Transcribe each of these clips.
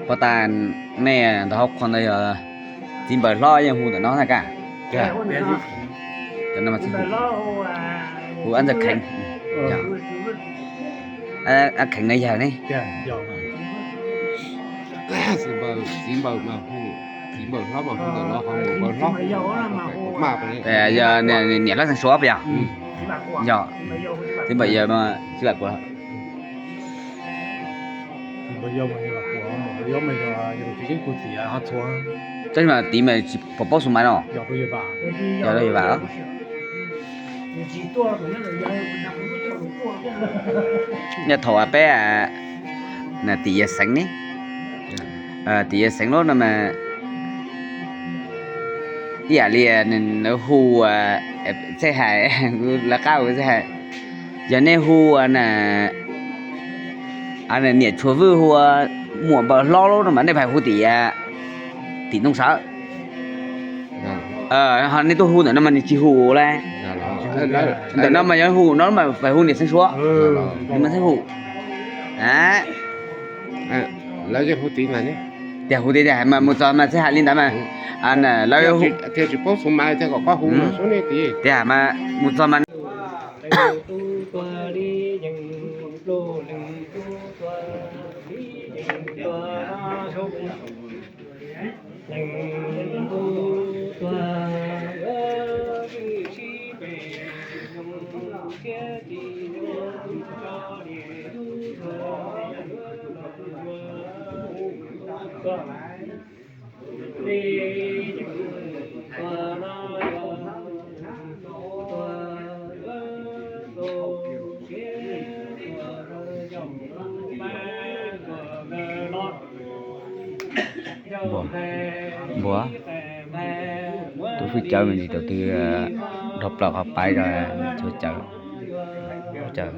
Pov tas nej ntawm hauv qhua ntawd yog txiv npawg hlob yeej hu ntawm no na kaj? Hu ab ntxawg Kheev. Ab Kheev no yawg ne? Txiv npawg, txiv npawg hlob mas hu ntawm no, npawg hlob. Yog niam hlob xeev Suav puas yog? Yog, txiv npawg yawg txiv Vam Kuam. Tab sis mas txiv mas tsis pom paub xu maiv no. Yog rau yawg Vam. Yog thaum peb tim yawg xeev ne, tim yawg xeev lub no mas ib yam li nws hu, txhej hais, lawv qab hu txhej hais, yog nej hu niam Tshua Vwj hu muam npawg hlob lub no mas nej pheej hu tim, tim Ntoo Sawv. Ho nej tuaj hu ntawm no mas nws tsis hu li. Ntawm no mas yog hu no mas pheej hu niam xeev Suav, nws mas xeev hu. Lawv yeej hu tiag tiag mas mus txog mas txhej hais li ntawd mas lawv thiaj tsis paub xu maiv thiaj kom pab hu tiag mas mus txog mas Npua, tus fwj cawv me ntsis tau twg dhau plaws qhov pais rau cawv, cawv.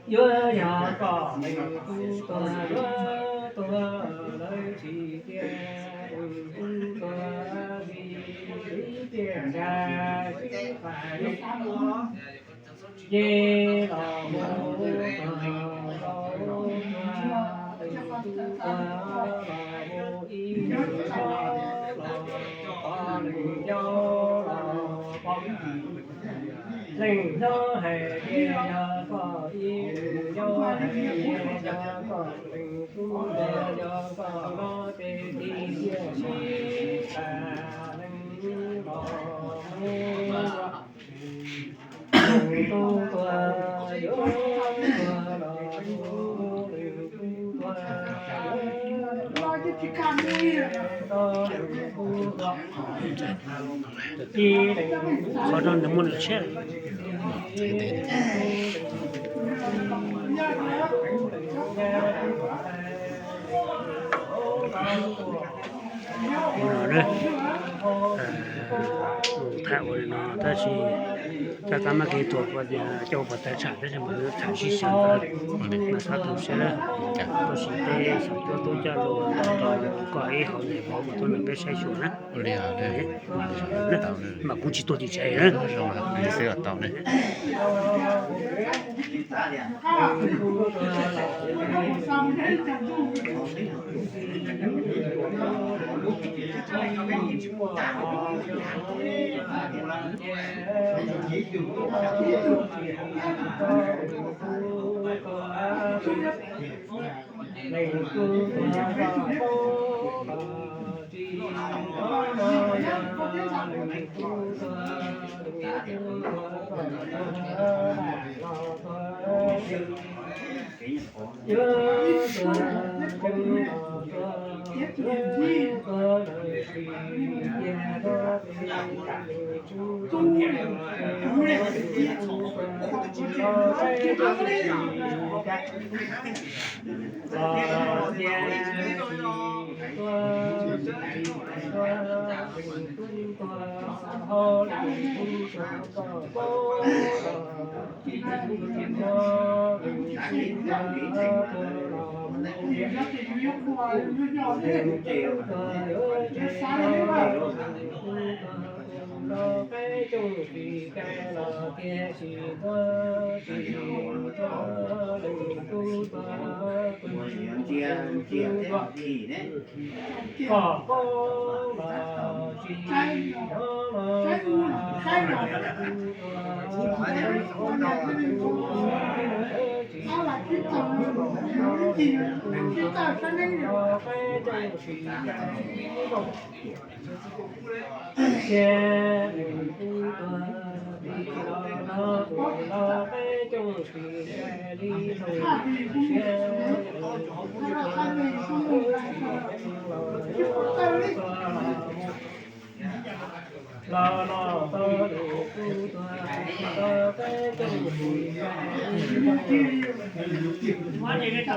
Yuav yog kom leej tub tuag yuav tuag lawv tsis tias leej tub tuag, vim tias ntsha sib pam ces los mus tuag, los mus tuag, leej tub tuag los mus ib leeg nyob, los pom leej nyob los pom ib leeg nyob hais tias yog koj ib leeg nyob hais tias yog koj leej tub tuag yog koj no ces cia sib pam leej los mus tuag. Leej tub tuag yuav tuag los mus leej tub tuag, leej tub tuag. Qhov no nws muaj lus tsheb. Ua no na, tham ua li no tab sis coj tab mab kev tuam ua tias coj ua puas tawv tsham tab sis mas tham sib xyaw ntawd mas txhob tu siab na. Tab sis peb xyov cuab tub coj lus rau koj ib hauv ntawm vauv mus tuaj nrog peb saib xyuas na. Mas kuv tsis tuaj tim tsev na.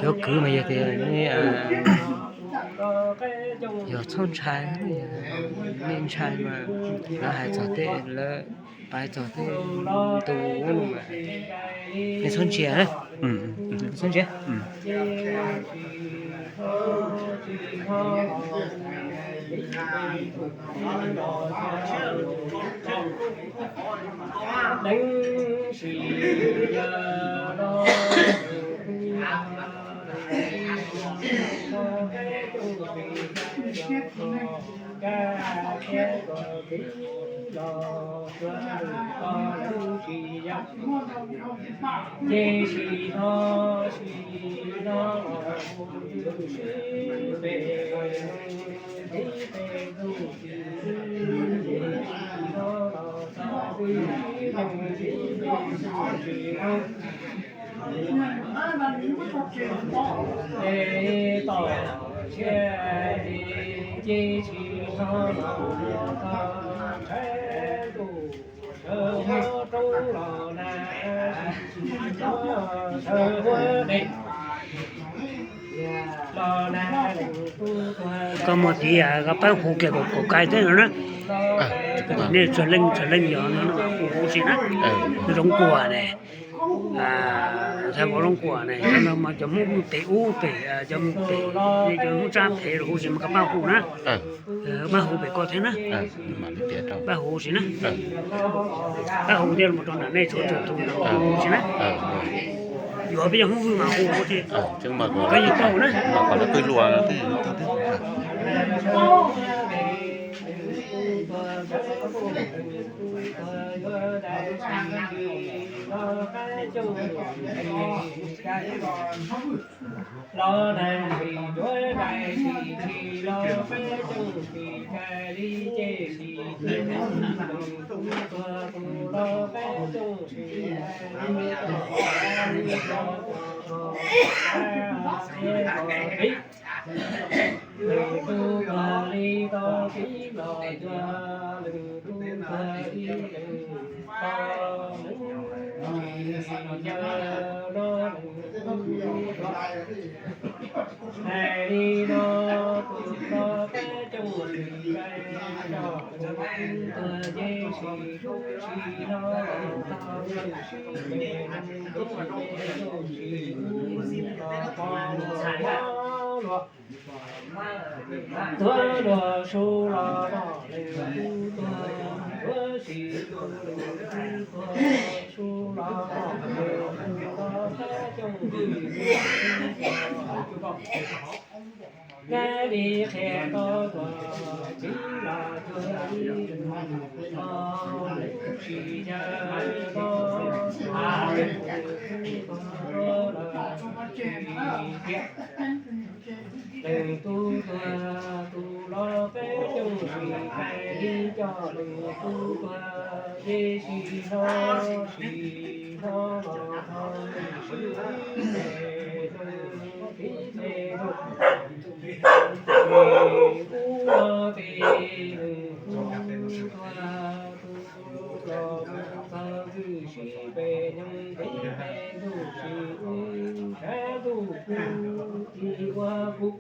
Cov kwv mas yog tias nej yog txhob ntshai, nej ntshai mas lawv hais txog tej, lawv pais txog tej tus mas nej txhob ntsia, txhob ntsia. Ces sim no sim no los mus tus sib pem, ib pem tus tsis, ces sim no los txog twb ib leeg ib pem tus tsis, ces tom tsiaj ces ces sim no los txog nqaij ntuj, sawv huab roob los nag, sawv huab dej. Koj muaj tiv koj pab hu kiag kom kais teb no na. Nej txhua leej txhua leej yog no hu huv si na. Zoo Kuam ne, thaum Zoo Kuam ne, cov Hmoob pem ub pem, cov Hmoob pem, cov Hmoob Tsab pem los huv si mas koj pab hu na. Pab hu pem koj thiab na. Pab hu huv si na. Pab hu thiab mus rau nram nej txhua txhua tus hu huv si na. Yuav peb yog Hmoob Vwj mas hu huv si. Peb yeej tau na. Los neeg sim cuav dais sim tsis los peb cooj sim kais li ces sim tsis tub tuag tus los peb cooj sim kais li tub tuag li tau tib los cuag leej tub tuag li leej tau leej tsis yog no leej tub tuag. Hais li no tus no peb cooj sim kais li coj leej tub tuag ces sim tub tsis no los tau leej sib pem leej tub tsis tub tsis tub los tau leej luag. Tuag luag su los tau leej tub tuag, tuag tsis tu leej tub tuag, su los tau leej tub tuag, peb cooj sim kais li qhia tau tuag, tib los cuag ib leeg tau leej tsis yog tau, a leej tub tuag los tsis tiag. Leej tub tuag tus los peb cooj sim kais li coj leej tub tuag, ces sim hlo sim hlo los tau leej sib pem leej tub tsis tub, sim ub no ces leej tub tuag tus los mus txog ntxwg sib pem nyoog, tib pem ntuj sim ub, sab ntuj kuj tsis ua kuv.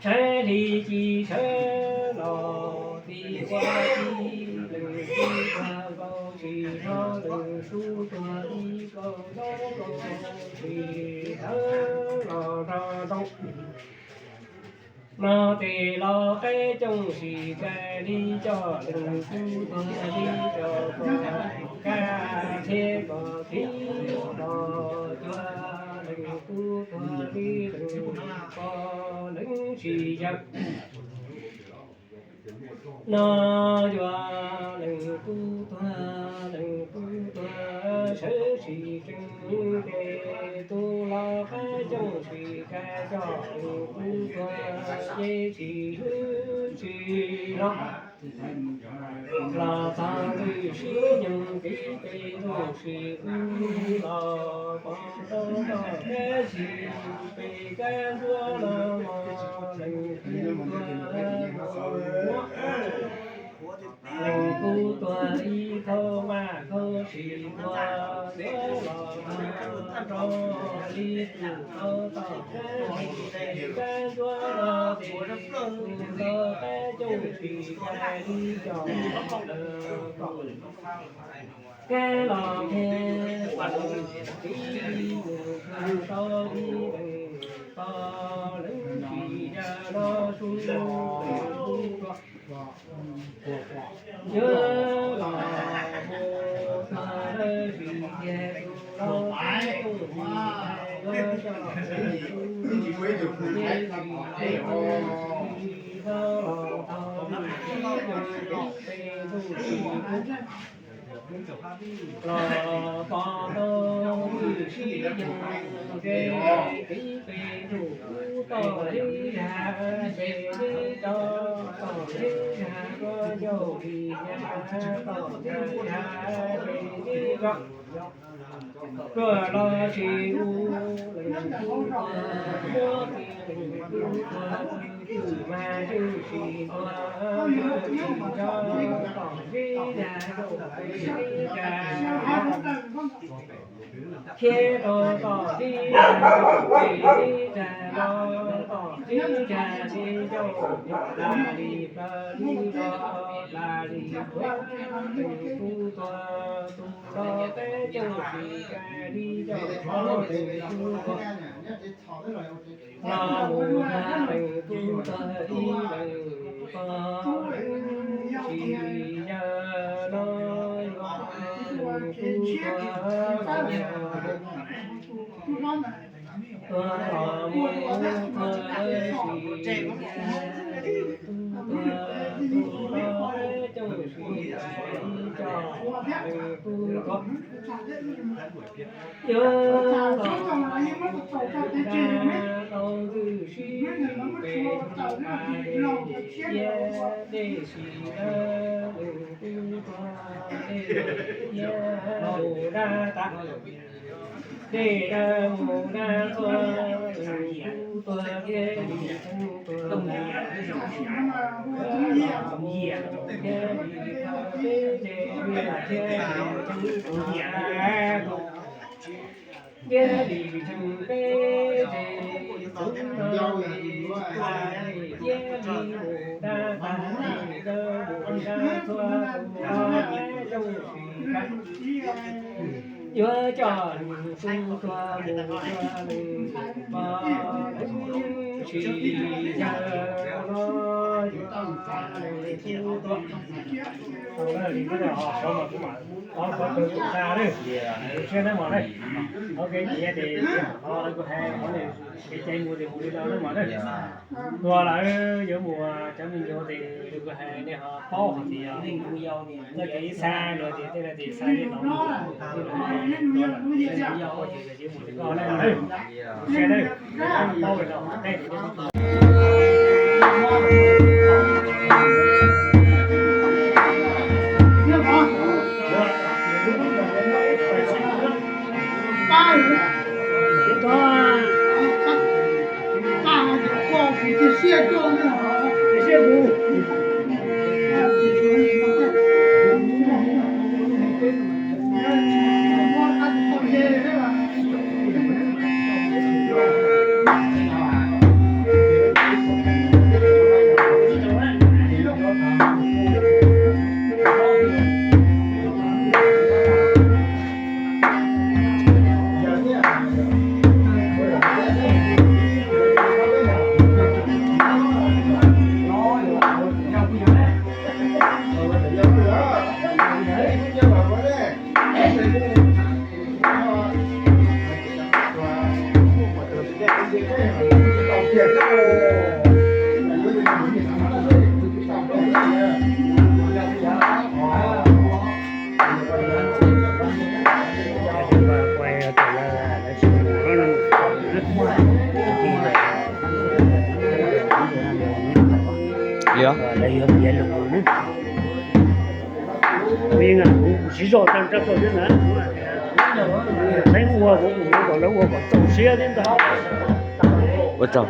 Sawv hli ci sawv los tib ua ci, leej tub tuag nkaus tsis hlo leej tub tuag ib kaum plaub los tsis thawb los rau rau. No ces los peb cooj sim kais li coj leej tub tuag li rau kom kaj thiab kom thib los cuag leej tub tuag li leej tub tuag leej tsis yog. No yuav leej tub tuag, leej tub tuag sawv tsis tsees, ces tus los peb cooj sim kais coj leej tub tuag ces tsis hlwb tsis loj. Los txog ntxwg sib nyoog, tib pem ntuj sim ub los pom tau txoj kab sim pem kab ntsuab los mos leej tub tuag. Leej tub tuag ib thaub maj khaub sim tuag, los rau li tus tau txoj kab sim pem kab ntsuab los ces tus tau peb cooj sim kais li coj leej tub tuag. Kab los qhia tau tib mus kawg tau ib leeg tau leej tsis yog no su tus tuag. Yuav los mus txog lawm tsis tiag tus los peb cooj sim kais li coj leej tub tuag, ces sim tsis tub, sim tsis tau los tau leej tib pem ntuj sim ub los pom tau ntxwg sib nyoog, ces tib pem ntuj kub toj ib zag, ces tib rau toj ib zag, koj ncauj li zag toj ib zag, ces tib rau ruaj los tsis hu leej tub tuag, muab leej tub tuag Mas tsuj sim ntuag, tsuj sim nco, tom zeb tag, tsuj sim tag, thiab rau tom zeb tag, tsuj sim tag, rau tom zeb tag, tsuj sim tag, li ncauj nyuam tas li plaws li nto tas li, tub tuag tub nto peb tsuj sim tas li ncauj hlob tub tuag. Los mus nrog leej tub tuag ib leeg pog, tsis yog no yuav leej tub tuag los yog tuag los mus tuag sis yog tub tuag tub los coj sis ib co leej tub tuag. Yuav tau ntws sib pem tas li, dej sim dawb mus tub tuag, dej sim dawb mus dab tas, dej dawb mus dab tuag, tub tuag thiab li tub tuag, thiab li peb ces thiab li tub tuag. Thiab li tseem peb ces tub no li thiab li mus dab tas li, dawb mus dab tuag, tus no peb tsuj sim tas, yuav coj nws tub tuag mus ua nws pog, tsis yog no yuav leej tub tuag. Sawv mas kuv mam thov qhov twg kuv xa lawm, siab nawb mog na. Ok, ces yog tias no lawv kuj hais qhov kev cai mus ces mus li no nawb mog na. Tuag lawm yuav mus cov me nyuam ces lawv kuj hais nej ho paub hais tias txoj kev ib xa luag ces tej no ces xa li no, ces mus li ko na. Siab nawb, paub li no. Li os. Kuv yeej kuv siv zog tag nrho rau thiab na. Teeb ua kuv mus kom lawv ua kom txaus siab thiab ntag. Ua tsaug.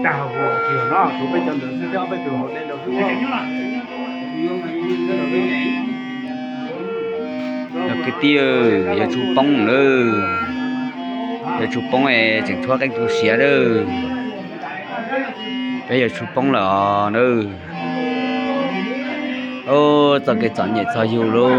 Tag hauv no, tus peb cov ntawd xwb, ob peb tus hauv dej rau xwb. Cov kwv tij, yuav tsum poob lawm. Yuav tsum poob es tseem tshuav qeej tu siav lawm. Peb yuav tsum poob lawm os nawb. Txoj kev txom nyem txog yus lauj.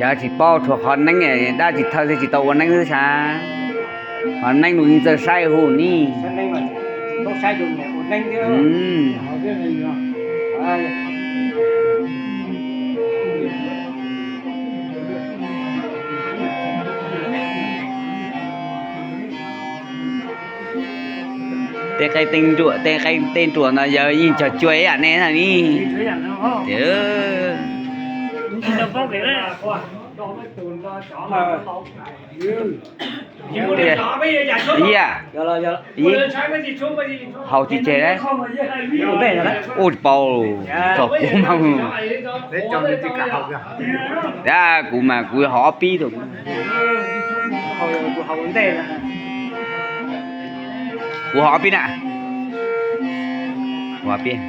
Cov tsis paub tshuav qhov neeb, dab tsis thawj thiaj tsis tau ua neeb xwb sas. Qhov neeb nws yeej txawj saib hu ni. Tej qeej tej ruam, tej qeej tej ruam no yog yeej cog cua ib yam nej na ni. Tias, ib yam, ib, haus tsis tseg, ua tsis paub, txog kuv mas, kuv mas kuv haus ob peb tus, kuv haus ob peb na, kuv haus ob peb.